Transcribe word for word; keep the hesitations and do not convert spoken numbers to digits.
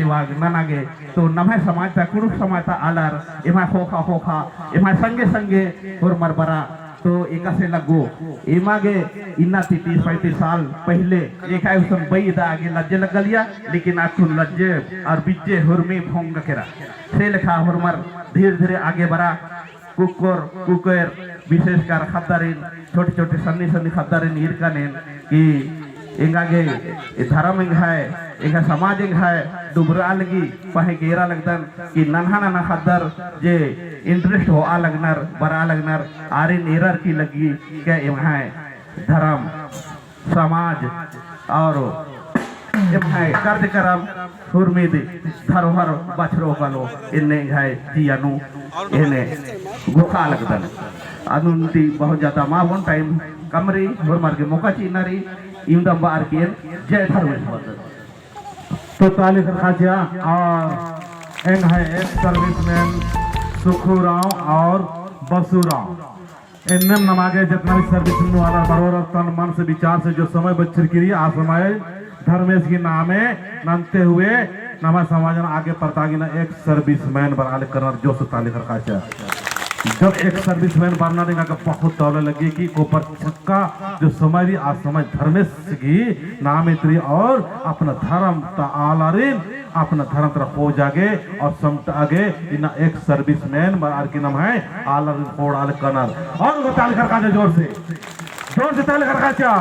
वाग नना गे, तो नम्है समाज ता, कुँड़ुख़ समाज ता आलर, एम्है ख़ोख़ा ख़ोख़ा, एम्है संगे संगे होरमर बरा, तो एकासे लग्गो, एमा गे इन्ना ती तीस पैंतीस साल पहिले, एका उसन बई दा आगे लज्जे लग्गलिया, लेकिन अक्कुन लज्जे और बिज्जे होरमी भोंग केरा। से लेखा होरमर धीरे धीरे आगे बरा, कुक्कोर, कुकोर, विशेषकर ख़द्दारिन, छोटे छोटे सन्नी सन्नी ख़द्दारिन ईरकन एन कि एंगा गे ए धरम एंग्है, एंग्है समाज एंग्है डुबरा लगी, पहें गे एरा लगदन कि नन्हा नन्हा ख़द्दर जे interest होआ लगनर, बरा लगनर, आरिन एरर की लगी के एंग्है धरम, समाज और एम्है कार्यक्रम हुरमिद धरोहर बछरो कालो एन्ने एंग्है जिया नू एन्ने घोखा लगदन। अदनुन ती बहुत ज्यादा मावन time कमरी होरमर गे मौका चिअना रई। इवंदम बअर की एन जय धर्मेस बअदन। तो ताली खरखाचा और एंग्है ex serviceman सुखू राव और बसु राव। एन्नेम नमा गे जितना भी service नू आलर बरोर तन मन से विचार से जो समय बछरकी रई, आ समय धर्मेस गही नामे नन्ते हुए नमा समाजन आगे परता गे ना ex serviceman बरआ लगनर जोर से ताली खरखाचा। जब ex serviceman बरनर एंगा गे बहुत दौले लग्गी कि कोपर छक्का जो समय रई आ समय धर्मेस गही नामे तरी और अपना धर्म ता आलारिन अपना धर्म तरा खोजा गे और समटा गे इन्ना ex serviceman बरअर की नम्है आलर खोड़आ लगनर। और गो ताली खरखाचा जोर से, जोर से ताली खरखाचा।